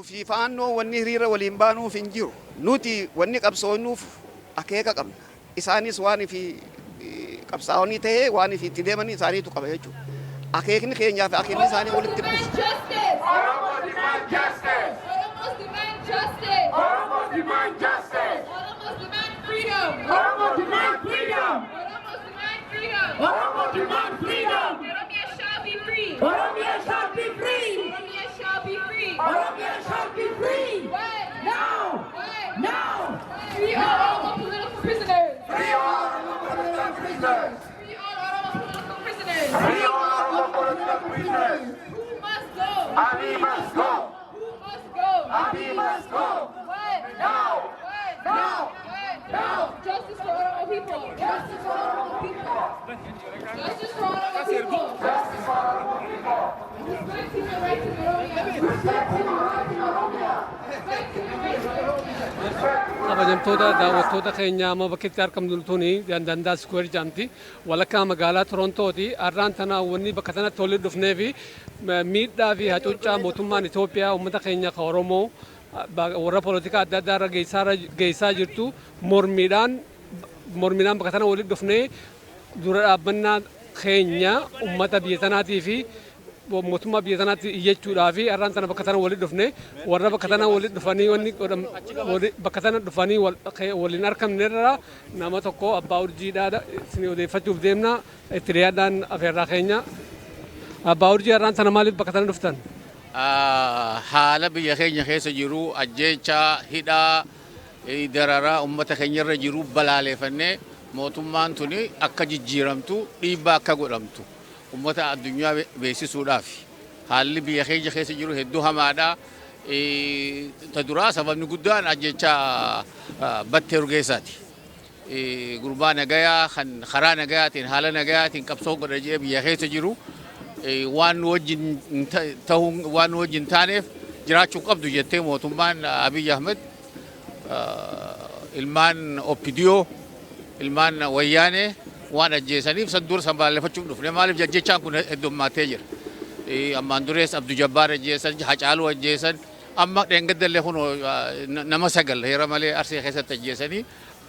Nuufi Faannoo wanni hiriira waliin baanuuf hin jiru. Nuti wanni qabsoofnuuf akeeka qabna. Isaanis waan fi qabsaa'onni ta'ee waan fi itti deemanii isaaniitu qaba jechuudha. Akeekni keenyaa fi akeekni isaanii walitti dhufu. Justice! Oromos demand justice! Oromos demand justice! Oromos demand justice! Oromos demand freedom! Oromos demand freedom! Oromos demand freedom! Oromos demand freedom! Oromia shall be free! Oromia shall be free! Oromia shall be free! Oromia shall be free! What? Now! What? Now! Free all Oromo political prisoners! Free all Oromo political prisoners! Free all Oromo political prisoners! Free all Oromo political prisoners! Who must go? Abiy must go! Who must go? Abiy must go! What? Now! What? Now! What? Now! Justice for Oromo people! Justice for Oromo people! Justice for Oromo people! Justice for Oromo people! Respect human rights in Oromia! Respect human rights in Oromia! Respect human rights in Oromia! Kabajamtoota daawwattoota keenya, amma bakki itti argamtu tuni Dundas Square jedhamti. Walakkaa magaalaa Torontooti. Har'aan tana wanni bakka tanatti walitti dhufnee fi miidhaa fi hacuuccaa mootummaan Itoophiyaa uummata keenya ka Oromoo warra poolitikaa adda addaa irra geessaa jirtu mormiidhaan bakka tana walitti dhufnee dura dhaabbannaa keenya uummata biyya tanaatii fi mootummaa biyya tanaatti iyyachuudhaa fi har'aan tana bakka tana walitti dhufne. Warra bakka tana walitti dhufanii wanni bakka tana dhufanii waliin argamne irraa nama tokko, Abbaa Urjiidhaa, isin odeeffachuuf deemna. Itti dhiyaadhaan afeerraa keenya. Abbaa Urjii, har'aan tana maaliif bakka tana dhuftan? Haala biyya keenya keessa jiru, ajjeechaa, hidhaa, dararaa uummata keenya irra jiru balaaleeffannee, mootummaan tuni akka jijjiiramtu dhiibbaa akka godhamtu uummata addunyaa beeksisuudhaaf. Haalli biyya keenya keessa jiru hedduu hamaadha. Ta duraa sababni guddaan ajjeechaa Battee Urgeessaati. Gurbaa nagayaa kan karaa nagayaatiin, haala nagayaatiin qabsoo godha jedhee biyya keessa jiru waan nu wajjin ta'uu, waan nu wajjin taaneef jiraachuu qabdu jettee mootummaan Abiy Ahmed, ilmaan OPDO, ilmaan Wayyaanee waan ajjeesaniif san dura san balaaleffachuuf dhufne. Maaliif ajjechaan kun heddummaatee jira. Ammaan durees Abdu Jabbaar ajjeesan, Hacaaluu ajjeesan, amma dheengaddallee kun nama sagal heera malee Arsee keessatti ajjeesanii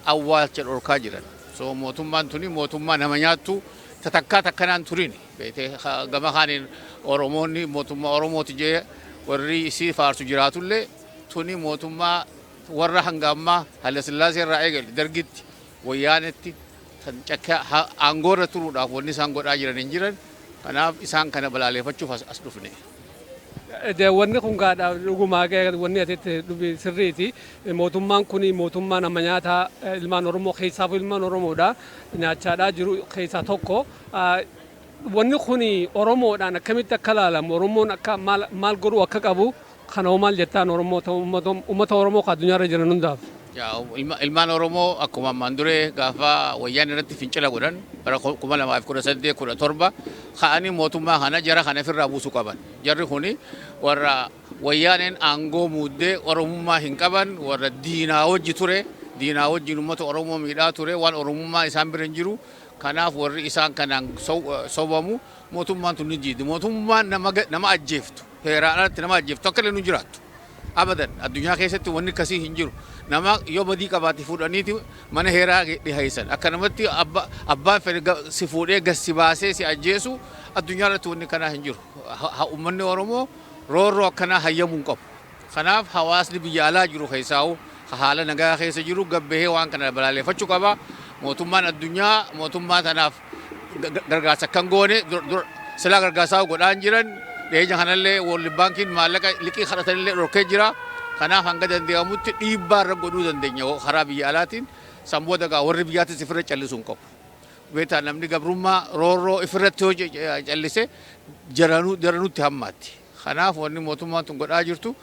awwaalcha dhorkaa jiran. So mootummaan tuni mootummaa nama nyaattu tatakkaa takkanaan turin. Beetee gama kaaniin Oromoonni mootummaa Oromooti jee warri isii faarsu jiraatullee, tuni mootummaa warra hanga ammaa Haile Sillaasee irraa eegale Dargitti, Wayyaanetti kan cakka aangoorra turuudhaaf wanni isaan godhaa jiran hin jiran. Kanaaf isaan kana balaaleffachuuf as dhufne. Wanni kun gaadha, dhugumaa wanni ati dubbi sirriiti. Mootummaan kun mootummaa nama nyaataa, ilmaan Oromoo keessaafuu ilmaan Oromoodha nyaachaadhaa jiru keessaa tokko. Wanni kun Oromoodhaan akkamitti akka ilaalamu, Oromoon akka maal godhuu akka qabu kana hoo maal jettaan uummata Oromoo kan addunyaarra jiran hundaaf? Ilmaan Oromoo akkuma ammaan duree gaafa Wayyaan irratti fincila godhan bara 2018, 17 ka'anii mootummaa kana, jara kana ofirraa buusuu qaban. Jarri kuni warra Wayyaaneen aangoo muuddee, Oromummaa hin qaban, warra diinaa wajji ture, diinaa wajjin uummata Oromoo miidhaa ture, waan Oromummaa isaan bira hin jiru. Kanaaf warri isaan kanaan sobamu mootummaan tun ni jiiddi. Mootummaan nama ajjeeftu, heeraan alatti nama ajjeeftu akka illee nu jiraattu. Abadan addunyaa keessatti wanni akkasii hin jiru. Nama yoo badii qabaate fuudhaniiti mana heeraa dhiheessan. Akka namatti abbaan fedhe si fuudhee gas si baasee si ajjeesu, addunyaa irratti wanni kanaa hin jiru. Uummanni Oromoo roorroo akkanaa hayyamuu hin qabu. Kanaaf hawaasni biyya alaa jiru keessaa'u haala nagaa keessa jiru gabbahee waan kana balaaleffachuu qaba. Mootummaan addunyaa mootummaa tanaaf gargaarsa akkan goone silaa gargaarsaa godhaan jiran. Dhiyeenya kanallee World Bankiin maallaqa liqii kadhatanillee dhorkee jira. Kanaaf hanga danda'amutti dhiibbaa irra godhuu dandeenya karaa biyya alaatiin. San booda gaa warri biyyaattis ifirra callisuu hin qabu. Beektaa, namni gabrummaa roorroo ifirratti yoo callise jaranutti hammaatti. Kanaaf wanni mootummaan tun godhaa jirtu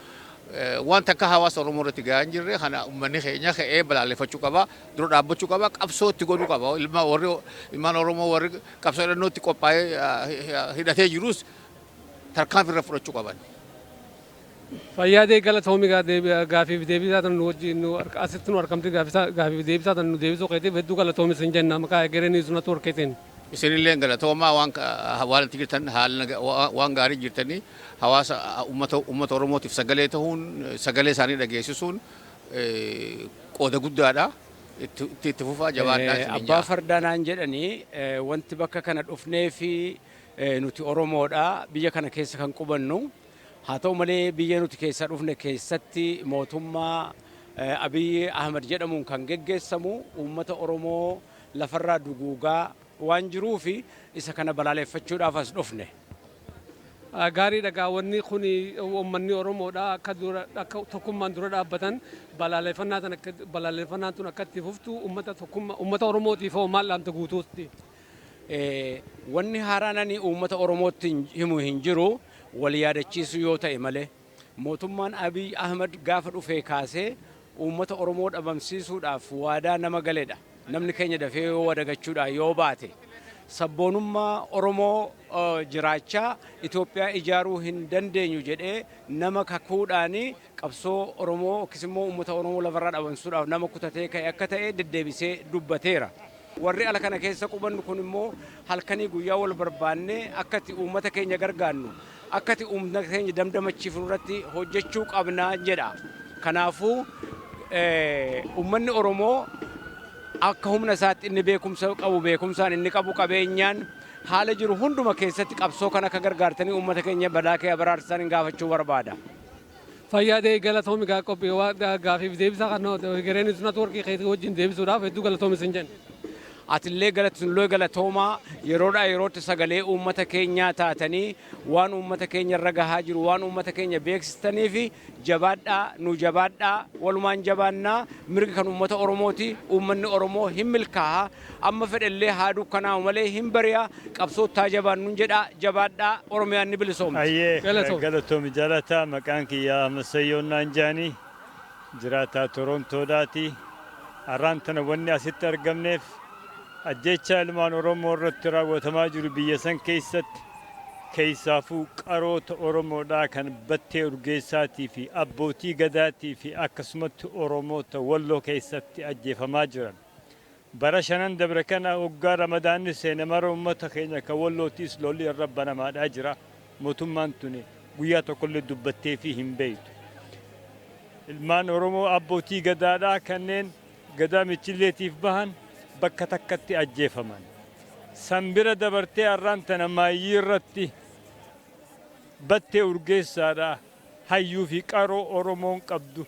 waan takka hawaasa Oromoo irratti gahaa hin jirre. Kana uummanni keenya ka'ee balaaleffachuu qaba, dura dhaabbachuu qaba, qabsoo itti godhuu qaba. Ilma warri ilmaan Oromoo warri qabsoo hidhannootti qophaa'ee hidhatee jirus tarkaanfii irra fudhachuu qaban. Fayyaadee, galatoomii. Gaafiif deebisaa tan nu wajjin nu asitti nu argamte gaafiif deebisaa tan nu deebisuu keetiif hedduu galatoomi sin jenna maqaa Egeree News Networkiitiin. Isinillee galatoomaa. Waan itti jirtan haala waan gaarii jirtanii, hawaasa ummata Oromootiif sagalee ta'uun, sagalee isaanii dhageessisuun qooda guddaadha. Itti fufaa, jabaadhaa isiniin Abbaa jedha. Fardaa naan jedhanii. Wanti bakka kana dhufnee fi nuti Oromoodha, biyya kana keessa kan qubannu. Haa ta'u malee, biyya nuti keessa dhufne keessatti mootummaa Abiyyi Ahmad jedhamuun kan geggeessamu uummata Oromoo lafarraa duguugaa waan jiruu fi isa kana balaaleffachuudhaaf as dhufne. Gaarii dhagaa. Wanni kun uummanni Oromoodha akka dura akka tokkummaan dura dhaabbatan balaaleffannaa tan akka balaaleffannaan tun akka itti fuftu, uummata tokkummaa uummata Oromootiif hoo maal dhaamta guutuutti? Wanni haaraan ani uummata Oromootti himu hin jiru, wal yaadachiisu yoo ta'e malee. Mootummaan Abiy Ahmad gaafa dhufee kaasee uummata Oromoo dhabamsiisuudhaaf waadaa nama galedha. Namni keenya dafee yoo wadagachuudhaan yoo baate, sabboonummaa Oromoo jiraachaa Itoophiyaa ijaaruu hin dandeenyu jedhee nama kakuudhaani qabsoo Oromoo yookiis immoo uummata Oromoo lafarraa dhabamsiisuudhaaf nama kutatee ka'e akka ta'e deddeebisee dubbateera. Warri ala kana keessa qubannu kun immoo halkanii guyyaa wal barbaannee akkatti uummata keenya gargaarnu, akkatti uummata keenya damdamachiifnu irratti hojjechuu qabnaa jedha. Kanaafuu uummanni Oromoo akka humna isaatti, inni beekumsa qabu beekumsaan, inni qabu qabeenyaan, haala jiru hunduma keessatti qabsoo kan akka gargaartanii uummata keenya balaa kee baraarsan hin gaafachuu barbaada. Fayyaa ta'ee, galatoomi. Gaa qophii gaafiif deebisaa kan gareen networkii keetii wajjin deebisuudhaaf hedduu galatoomi sin jenna. Atillee galatullee galatoomaa. Yeroodhaa yerootti sagalee uummata keenyaa taatanii waan uummata keenya irra gahaa jiru waan uummata keenya beeksistanii fi jabaadhaa, nu jabaadhaa, walumaan jabaannaa. Mirgi kan uummata Oromooti. Uummanni Oromoo hin milkaa'a. Amma fedhellee haa dukkanaa'u malee hin bari'a. Qabsoottaa jabaannuun jedha. Jabaadhaa, Oromiyaan ni bilisoomti. Ayyee. Galatoomi. Galatoomi jaalata. Maqaan kiyya Amasayyoonnaan jaanii, jiraataa Torontoodhaati. Har'aan tana wanni asitti argamneef ajjeechaa ilmaan Oromoo irratti raawwatamaa jiru biyya san keessatti, keessaafuu qaroota Oromoodhaa kan Battee Urgeessaatii fi abbootii gadaatii fi akkasumatti Oromoota Walloo keessatti ajjeefamaa jiran. Bara shanan dabre kana waggaa Ramadaanni seene mara uummata keenya kan Wallootiis lolli irra banamaadhaa jira. Mootummaan tuni guyyaa tokkollee dubbattee fi hin beektu. Ilmaan Oromoo abbootii gadaadhaa kanneen gadaa michilleetiif bahan bakka takkatti ajjeefaman. San bira dabartee har'aan tana maayyii irratti Battee Urgeessaadhaa, hayyuu fi qaroo Oromoon qabdu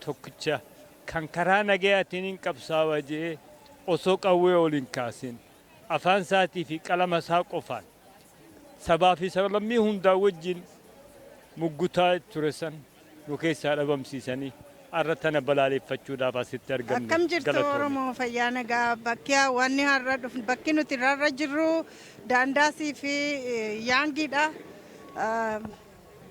tokkicha, kan karaa nagayaatiin hin qabsaawa je'ee osoo qawwee ol hin kaasin afaan isaatii fi qalama isaa qofaan sabaa fi sablammii hundaa wajjin muggutaa ture san nu keessaa dhabamsiisanii har'a tana balaaleffachuudhaaf asitti argamne. Akkam jirtu? Galatoomi. Oromoo, fayyaa nagaa. Bakki wanni har'a dhufne, bakki nuti irra jirru Daandaasii fi Yaangiidha.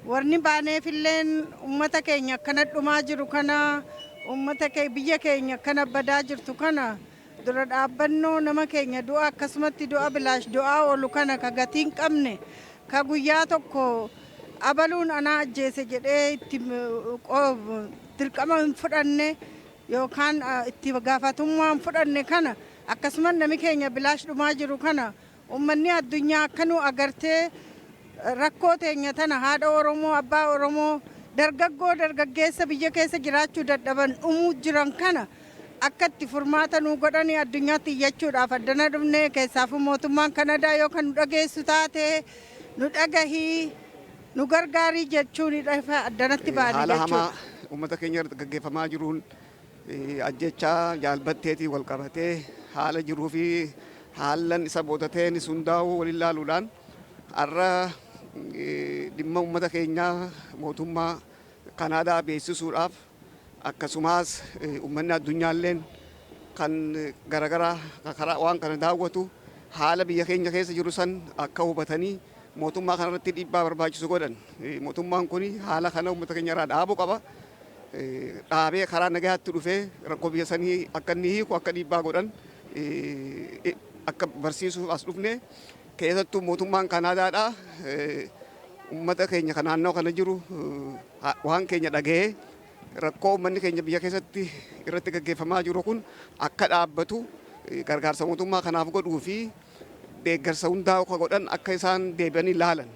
Warni baaneefilleen uummata keenya akkana dhumaa jiru kana, uummata biyya keenya akkana badaa jirtu kana dura dhaabbannoo, nama keenya du'a akkasumatti du'a bilaash du'aa oolu kana, ka gatii hin qabne, ka guyyaa tokko abaluun anaa ajjeese jedhee itti dirqama hin fudhanne yookaan itti gaafatummaa hin fudhanne kana, akkasumas nami keenya bilaash dhumaa jiru kana, uummanni addunyaa akka nu agartee rakkoo teenya tana, haadha Oromoo, abbaa Oromoo, dargaggoo, dargaggeessa biyya keessa jiraachuu dadhaban dhumuu jiran kana akka itti furmaata nu godhanii addunyaatti iyyachuudhaaf addana dhufne. Keessaafuu mootummaan Kanadaa yoo kan nu dhageessu taate, nu dhagahii, nu gargaarii jechuun addanatti baane Haala hamaa jechuudha. uummata keenya irratti gaggeeffamaa jiruun, ajjechaa jaalbatteetii wal qabatee haala jiruu fi haallan isa boodateenis hundaa'uu waliin ilaaluudhaan har'a dhimma uummata keenyaa mootummaa Kanaadaa beeksisuudhaaf, akkasumas uummanni addunyaalleen kan garagaraa karaa waan kana daawwatu haala biyya keenya keessa jiru san akka hubatanii mootummaa kanarratti dhiibbaa barbaachisu godhan. Mootummaan kun haala kana uummata keenya irraa dhaabuu qaba. Dhaabee karaa nagayaatti dhufee rakkoo biyya sanii akka inni hiiku akka dhiibbaa godhan akka barsiisuuf as dhufne. Keessattuu mootummaan Kanaadaadha uummata keenya kan naannoo kana jiru waan keenya dhaga'ee rakkoo uummanni keenya biyya keessatti irratti gaggeeffamaa jiru kun akka dhaabbatu gargaarsa mootummaa kanaaf godhuu fi Deeggarsa hundaa akka godhan, akka isaan deebi'anii ilaalan,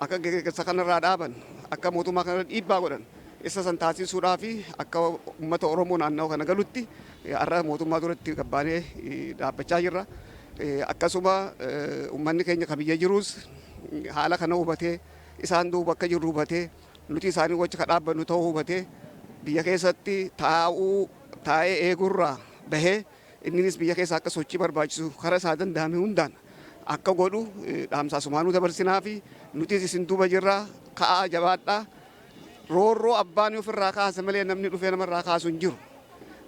akka deeggarsa kanarraa dhaaban, akka mootummaa kanarra dhiibbaa godhan isa san taasisuudhaa fi akka uummata Oromoo naannoo kana galutti har'a mootummaa duratti gabbaanee dhaabbachaa jirra. Akkasuma uummanni keenya kan biyya jirus haala kana hubatee, isaan duuba akka jirru hubatee, nuti isaanii wajji ka dhaabbannu ta'uu hubatee, biyya keessatti taa'uu taa'ee eegurraa bahee inninis biyya keessa akka sochii barbaachisu karaa isaa danda'ame hundaan akka godhu dhaamsaa sumaanuu dabarsinaa fi nutis isin duuba jirraa. Ka'aa, jabaadhaa. Roorroo abbaan ofirraa kaasa malee namni dhufee namarraa kaasu hin jiru.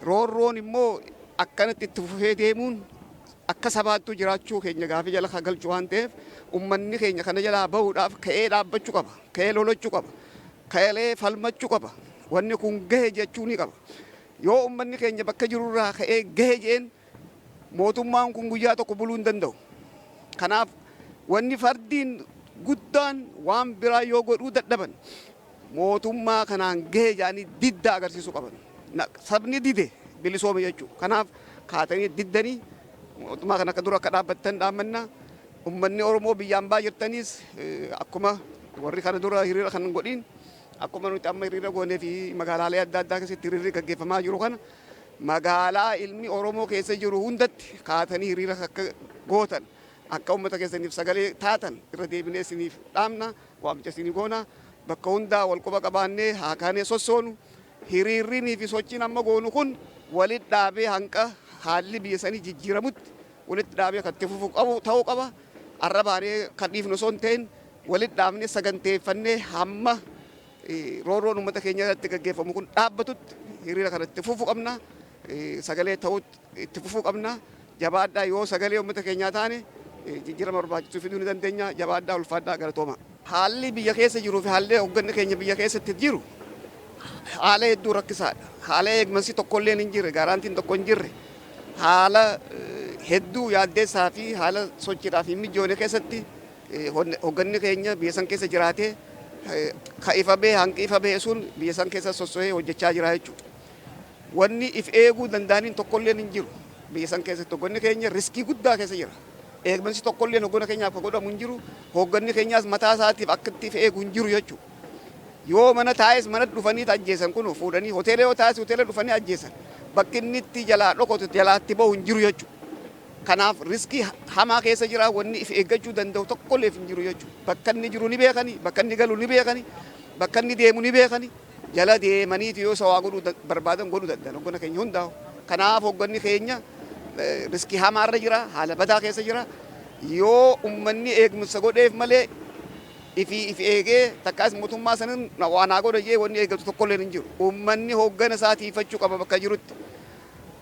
Roorroon immoo akkanatti itti fufee deemuun akka sabaattuu jiraachuu keenya gaafii jala kan galchu waan ta'eef, ummanni keenya kana jalaa bahuudhaaf ka'ee dhaabbachuu qaba. Ka'ee lolachuu qaba. Ka'ee falmachuu qaba. Wanni kun gahe jechuu ni qaba. Yoo ummanni keenya bakka jirurraa ka'ee gahe jeen, mootummaan kun guyyaa tokko buluu hin danda'u. Kanaaf wanni fardiin guddaan waan biraa yoo godhuu dadhaban, mootummaa kanaan gahe jedhanii didda agarsiisuu qaban. Sabni dide bilisoome jechuudha. Kanaaf kaatanii diddanii mootummaa kana akka dura akka dhaabbattan dhaammanna. Uummanni Oromoo biyyaan baa jirtanis, akkuma warri kana dura hiriira kan godhin, akkuma nuti amma hiriira goonee fi magaalaalee adda addaa keessatti hiriirri gaggeeffamaa jiru kana, magaalaa ilmi Oromoo keessa jiru hundatti kaatanii hiriira akka gootan, akka uummata keessaniif sagalee taatan irra deebinee isiniif dhaamna, waamicha isinii goona. Bakka hundaa wal quba qabaannee haa kaanee sossoonu. Hiriirrinii fi sochiin amma goonu kun walitti dhaabee hanqa haalli biyya sanii jijjiiramutti walitti dhaabee kan itti fufu qabu ta'uu qaba. Arra baanee kan dhiifnu osoo hin ta'in, walitti dhaabnee saganteeffannee hamma roorroon uummata keenya irratti gaggeeffamu kun dhaabbatutti hiriira kana itti fufuu qabna. Sagalee ta'utti itti fufuu qabna. Jabaadhaa. Yoo sagalee uummata keenyaa taane, jijjiirama barbaachisu fiduu ni dandeenya. Jabaadhaa, ulfaadhaa, galatooma. Haalli biyya keessa jiruu fi haalli hoogganni keenya biyya keessatti jiru haala hedduu rakkisaadha. Haala eegumsi tokkollee hin jirre, guarantee-n tokko hin jirre, haala hedduu yaaddeessaa fi haala sochiidhaaf hin mijoone keessatti hoogganni keenya biyya san keessa jiraatee, ka ifa bahee hanqi ifa bahee sun biyya san keessa sosso'ee hojjechaa jira jechuudha. Wanni if eeguu danda'aniin tokkolleen hin jiru. Biyya san keessatti hoogganni keenya risk guddaa keessa jira. Eegumsi tokkolleen hoggana keenyaaf ka godhamu hin jiru. Hoogganni keenyaas mataa isaatiif akka itti if eegu hin jiru jechuudha. Yoo mana taa'es mana dhufanii ajjeesan, kun fuudhanii hoteela yoo taa'es hoteela dhufanii ajjeesan. Bakki inni itti jalaa dhokotu, jalaa itti bahu hin jiru jechuudha. Kanaaf risk hamaa keessa jira. Wanni if eeggachuu danda'u tokkollee hin jiru jechuudha. Bakka inni jiru ni beekani, bakka inni galu ni beekani, bakka inni deemu ni beekani. Jala deemaniiti yoo isa waa godhuu barbaadan godhuu danda'an hoggana keenya hundaa'u. Kanaaf hogganni keenya risk hamaarra jira, haala badaa keessa jira. Yoo ummanni eegumsa godheef malee, ifii if eegee takkaas mootummaa sanin waa naa godha jee wanni eeggatu tokkolleen hin jiru. Ummanni hoggana isaa tiifachuu qaba bakka jirutti.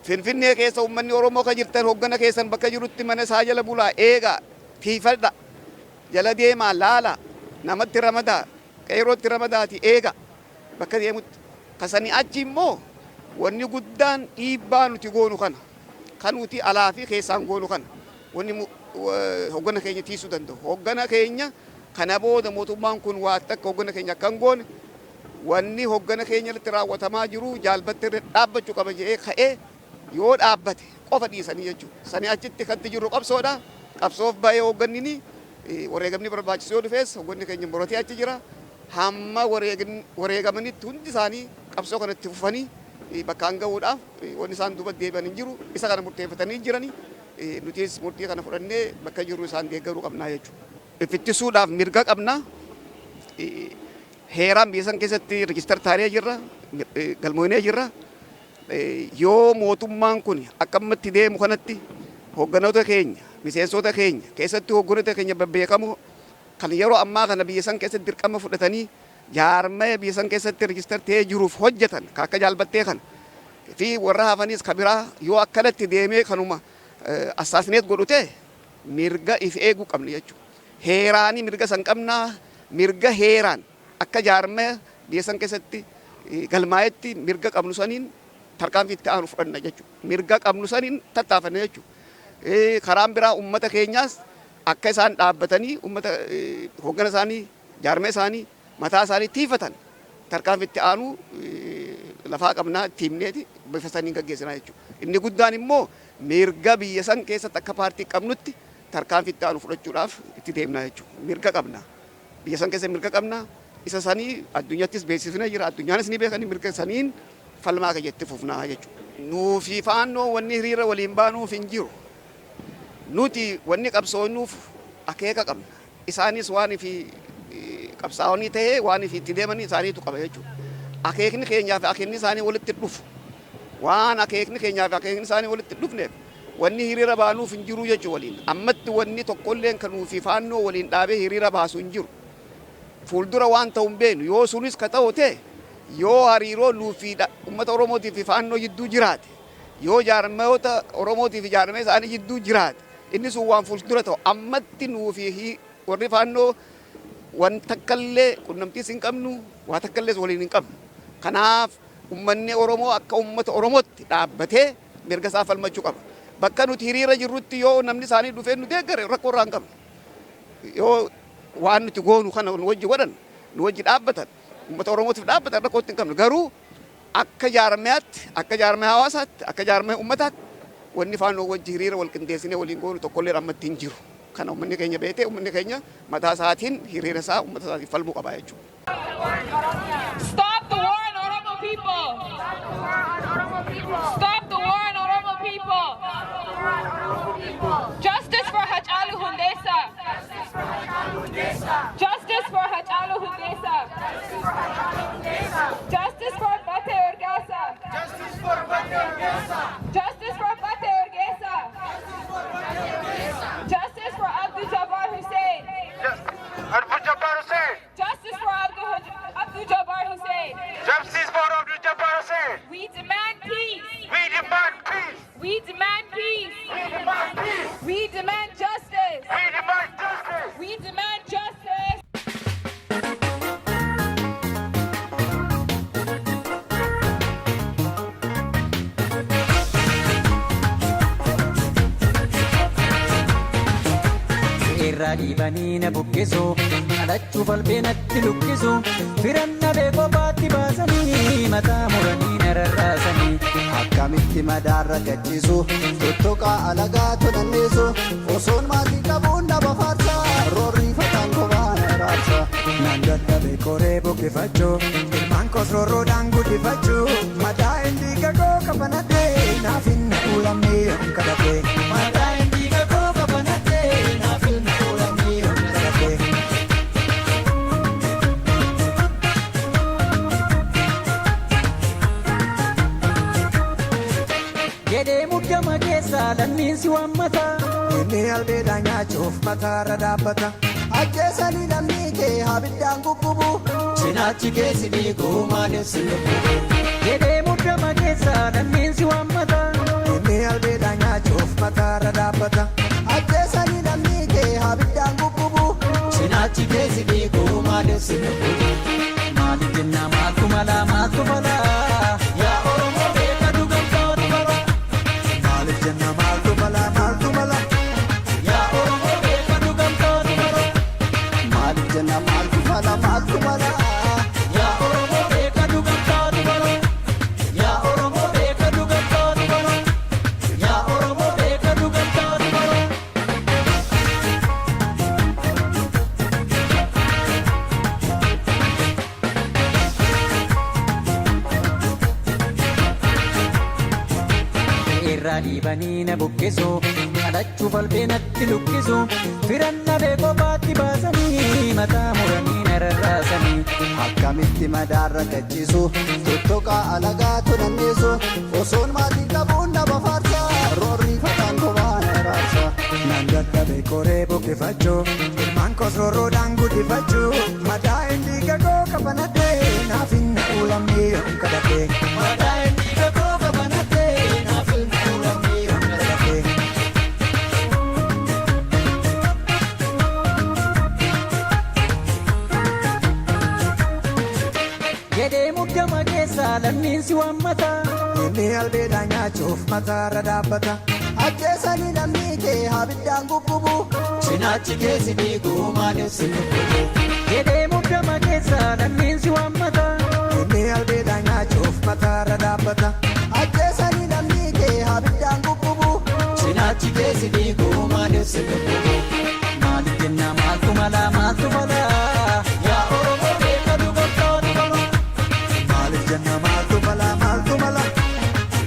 Finfinnee keessa ummanni Oromoo ka jirtan, hoggana keessan bakka jirutti mana isaa jala bulaa eegaa, tiifadha. Jala deemaa laala, namatti ramadaa, qeerootti ramadaati eega bakka deemutti. Kasanii achi immoo wanni guddaan dhiibbaa nuti goonu kana, kan nuti alaa fi keessaan goonu kana, wanni hoggana keenya tiisuu danda'u. Hoggana keenya kana booda mootummaan kun waa takka hoggana keenya akka hin goone, wanni hoggana keenya irratti raawwatamaa jiru jaalbatte irra dhaabbachuu qaba jedhee ka'ee yoo dhaabbate qofa dhiisanii jechuudha. Sanii achitti kanti jiru qabsoodha. Qabsoof bahee hoogganni wareegamni barbaachisu yoo dhufes, hoogganni keenya muratee achi jira. Hamma wareegamanitti hundi isaanii qabsoo kanatti fufanii bakkaan gahuudhaaf wanni isaan duuba deebi'an hin jiru. Isa kana murteeffatanii jiranii, nutis murtii kana fudhannee bakka jirru isaan deeggaruu qabnaa jechuudha. Ittisuudhaaf mirga qabna. Heeraan biyya san keessatti register taanee jirra, galmoonee jirra. Yoo mootummaan kun akka ammatti deemu kanatti hoogganoota keenya, miseensota keenya, keessatti hoogganoota keenya babbeekamoo kan yeroo ammaa kana biyya san keessatti dirqama fudhatanii jaarmaya biyya san keessatti register ta'ee jiruuf hojjetan, ka akka jaalbattee kana fi warra hafanis ka biraa, yoo akkanatti deemee kanuma assassinate godhu ta'e, mirga if eeguu qabna jechuudha. Heeraanii mirga san qabnaa, mirga heeraan akka jaarmaya biyya san keessatti galmaa'etti mirga qabnu saniin tarkaanfii itti aanu fudhanna jechuudha. Mirga qabnu saniin tattaafanna jechuudha. Karaan biraa uummata keenyaas akka isaan dhaabbatanii uummata hoggana isaanii, jaarmaya isaanii, mataa isaanii tiifatan tarkaanfii itti aanu lafaa qabnaa, itti himneeti bifa saniin gaggeessinaa jechuudha. Inni guddaan immoo mirga biyya san keessatti akka paartii qabnutti Tarkaanfii itti aanu fudhachuudhaaf itti deemna jechuudha. Mirga qabna. Biyya san keessa mirga qabna. Isa sanii addunyattis beeksifnee jira. Addunyaanis ni beekani mirga saniin falmaa keenya itti fufnaa jechuudha. Nuufi Faannoo wanni hiriira waliin baanuuf hin jiru. Nuti wanni qabsoonnuuf akeeka qabna. Isaanis waan fi qabsaa'onni ta'ee waan fi itti deemanii isaaniitu qaba jechuudha. Akeekni keenyaa fi akeekni isaanii walitti dhufu. Waan akeekni keenyaa fi akeekni isaanii walitti dhufneef wanni hiriira baanuuf hin jiru jechuudha waliin. Ammatti wanni tokkolleen kan nuufi Faannoo waliin dhaabee hiriira baasu hin jiru. Fuuldura waan ta'u hin beeknu. Yoo sunis ka ta'u ta'e, yoo hariiroo nuufi uummata Oromootii fi Faannoo jidduu jiraate, yoo jaarmayoota Oromootii fi jaarmaya isaanii jidduu jiraate, inni sun waan fuuldura ta'u. Ammatti nuufi warri Faannoo waan takkallee qunnamtiis hin qabnu, waa takkallees waliin hin qabnu. Kanaaf uummanni Oromoo akka uummata Oromootti dhaabbatee mirga isaa falmachuu qaba. Bakka nuti hiriira jirrutti yoo namni isaanii dhufee nu deeggare rakkoo irraa hin qabnu. Yoo waan nuti goonu kana nu wajji godhan, nu wajji dhaabbatan, uummata Oromootiif dhaabbatan, rakkoo itti hin qabnu. Garuu akka jaarmayaatti, akka jaarmaya hawaasaatti, akka jaarmaya uummataatti wanni Faannoo wajji hiriira wal qindeessinee waliin goonu tokkollee ammatti hin jiru. Kana uummanni keenya beekee uummanni keenya mataa isaatiin hiriira isaa uummata isaatiif falmuu qaba jechuudha. Stop the war on Oromo people! Stop the war on Oromo people! Justice for Hachalu Hundessa! Justice for Hachalu Hundessa! Justice for Batte Urgessa! Justice for Batte Urgessa! Justice for Batte Urgessa! Justice for Abdul Jabbar Hussein! Abdul Jabbar Hussein! Justice for Abdul Jabbar Hussein! Justice for Abdul Jabbar Hussein! We demand peace! We demand peace! We demand peace! We demand peace! We demand justice! We demand justice! We demand justice! Irraa dhiibanii na buqqisu, dhalachuuf albeenatti lukkisu, firanna beekofaatti baasanii, mataa muranii na rarraasanii. Akkamitti madaarra gachiisu, tuttuqaa alagaa tonanneessu, osoon maatii qabuun nama faarsa, roorriifataan kophaa na raabsa. Nan dadhabe koree buqqifachuu, ilmaan koos roorroodhaan guddifachuu, mataa hin koo kafanadhee, naaf hin ulamee yoon kadhadhe. Mataa hin koo kafanadhee, naaf hin ulamee yoon kadhadhe. Jedhee muddama keessaa lammiin si waammata. Inni albeedhaa nyaachuuf mataarra dhaabbata. Ajjeesanii lammii kee abiddaan guggubu. Cinaachi keessi dhiiguu maaliif si lubbu? Jedhee muddama keessaa lammiin si waammata. Inni albeedhaa nyaachuuf mataarra dhaabbata. Ajjeesanii lammii kee abiddaan guggubu. Cinaachi keessi dhiiguu maaliif si lubbu? Maaliif jenna, maaltu mala, maaltu fala? Yaa Oromoo, beekadu gamtaatu fala. Maaliif jenna, maaltu mala, maaltu mala? Yaa Oromoo, beekadu gamtaatu fala. Maaliif jenna, maaltu mala, maaltu mala? Yaa Oromoo, beekadu gamtaatu fala. Yaa Oromoo, beekadu gamtaatu fala. Yaa Oromoo, beekadu gamtaatu fala. Irraa dhiibanii na buqqisu, dhalachuuf albeenatti lukkisu, firanna beekofaatti baasanii, mataa muranii na rarraasanii. Akkamitti madaarra gachiisu, tuttuqaa alagaa tonanneessu, osoon maatii qabuun nama faarsa, roorriifataan kophaa na raabsa. Nan dadhabe koree buqqifachuu, ilmaan koos roorroodhaan guddifachuu, mataa hin koo kafanadhee, naaf hin ulamee yoon kadhadhe. Mataa hin koo kafanadhee, naaf hin ulamee yoon kadhadhe. Jedhee muddama keessaa lammiin si waammata. Inni albeedhaa nyaachuuf mataarra dhaabbata. Ajjeesanii lammii kee abiddaan guggubu. Cinaachi keessi dhiiguu maaliif si lubbu? Jedhee muddama keessaa lammiin si waammata. Inni albeedhaa nyaachuuf mataarra dhaabbata. Ajjeesanii lammii kee abiddaan guggubu. Cinaachi keessi dhiiguu maaliif Obboleessa gabboo. Maaliif jenna maaltu mala maaltu mala? Yaa Oromoo beekadu gamtaatu mala. Maaliif jenna maaltu mala maaltu mala?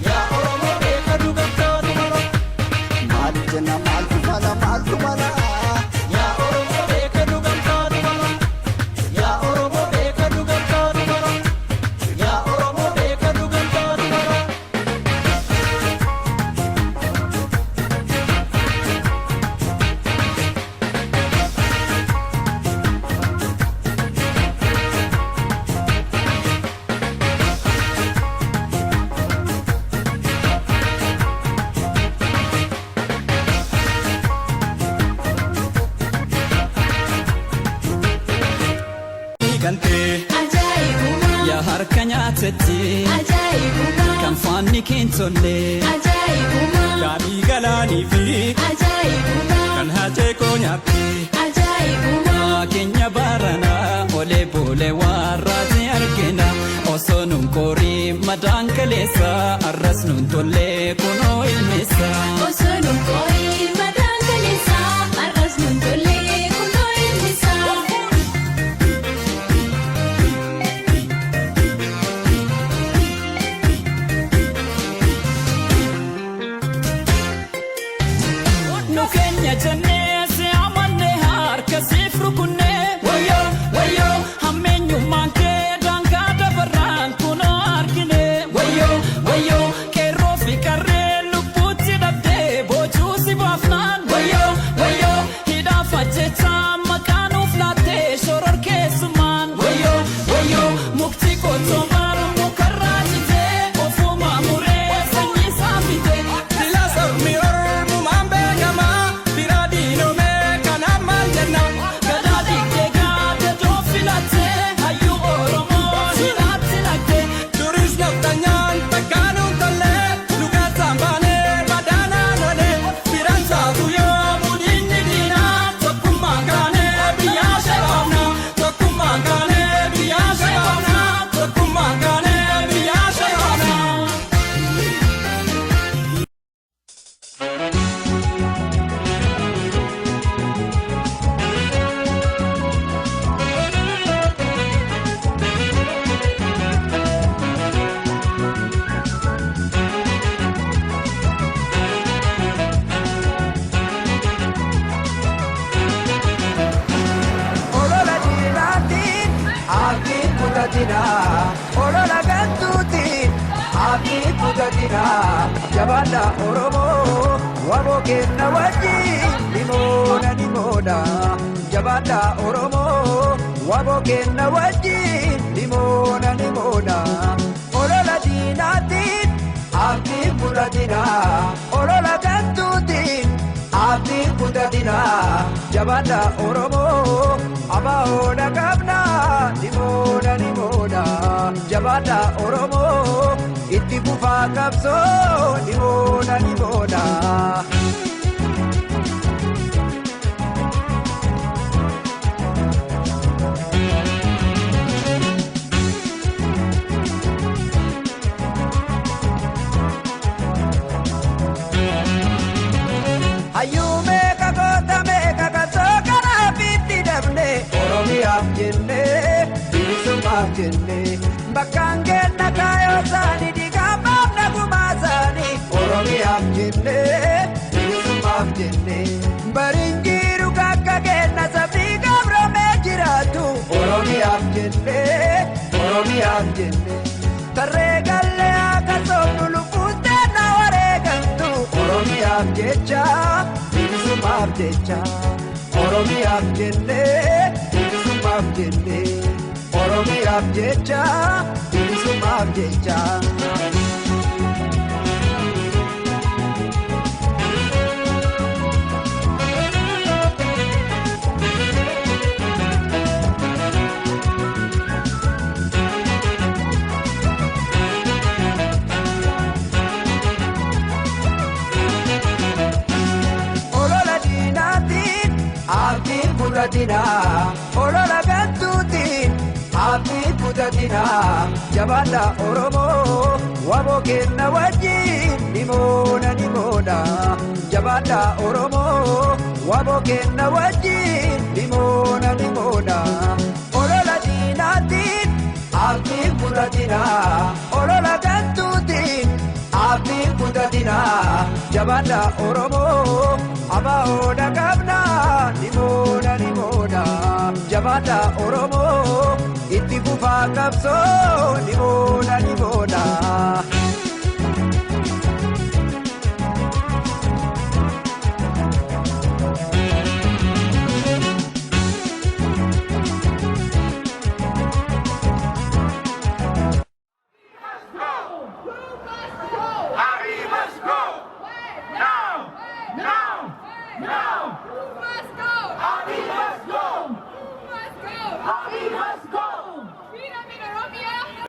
Yaa Oromoo beekadu gamtaatu mala. Maaliif jenna maaltu mala maaltu mala? Yaa Oromoo beekadu gamtaatu mala. Yaa Oromoo beekadu gamtaatu mala. Yaa Oromoo beekadu gamtaatu mala. Galtee Ajaa'ibuma. Yaa harka nyaatetti Ajaa'ibuma. Kan faanni keen tolle Ajaa'ibuma. Daadhii galaanii fi Ajaa'ibuma. Kan haacee koo nyaatte Ajaa'ibuma. Keenya baranaa olee boolee warraati argina osoo nun qorii madaan kaleessa arras nun tollee kunoo ilmeessa. Osoo nun qorii madaan kaleessa arras nun tollee kunoo ilmisa. Nu keenya jennee si amanne harka siif rukunne wayyoo wayyoo hammeenyummaan kee daangaa dabarraan kunoo argine wayyoo wayyoo qeerroo fi qarree lubbuutti dhabdee boojuu si baafnaan wayyoo wayyoo hidhaaf ajjechaa maqaa nuuf laattee shoror keessumaan wayyoo wayyoo mukti qottoo baara mukarraa citee ofuma muree sanyii isaa fite. Sila sormi ormumaan beekamaa bira diinomee kanaaf maal jenna? Gadaa diigdee gaadadoo filattee hayyuu Oromoo hidhaatti lattee. Duris naftanyaan takkaa nuun tollee lukaasaan baanee madaanaan olee biraan saatu yoo mudinni diinaa tokkummaan kaanee biyyaa shabaabna tokkummaan kaanee biyyaa shabaabna tokkummaan kaanee biyyaa shabaabna. Olola diinaatiin abdii kutatina. Olola gantuutiin abdii kutatina. Jabaadha Oromoo waboo kenna wajjin nimoona nimoona. Jabaadha Oromoo waboo kenna wajjin nimoona nimoona. Olola diinaatiin abdii kutatina. Olola gantuutiin abdii kutatina. Jabaadha Oromoo abaa'oodha qabna nimoona nimoona. Jabaadha Oromoo itti fufaa qabsoo nimoona nimoona. Hayyuu meeqa goota meeqa qabsoo kanaaf itti dabne Oromiyaaf jenne bilisummaaf jenne bakkaan kenna kaayoo isaanii dhiigaan baafna gumaa isaanii Oromiyaaf jenne bilisummaaf jenne bariin jiru kakka kenna sabni gabroomee jiraatu Oromiyaaf jenne Oromiyaaf jenne tarree gallee akka soofnu lubbuun teenna wareegamtu Oromiyaaf jecha bilisummaaf jecha Oromiyaaf jenne bilisummaaf jenne Oromiyaaf jecha bilisummaaf jecha. Olola diinaatiin abdii kutatina. Olola gantuutiin abdii kutatina. Jabaadha Oromoo waboo kenna wajjin nimoona nimoona. Jabaadha Oromoo Waboo kenna wajjin dhimoona dhimoona. Olola diinaatiin abdiin kutatina. Olola gantuutiin abdiin kutatina. Jabaadha Oromoo abaa'oodha qabna dhimoona dhimoona. Jabaadha Oromoo itti fufaa qabsoo dhimoona dhimoona.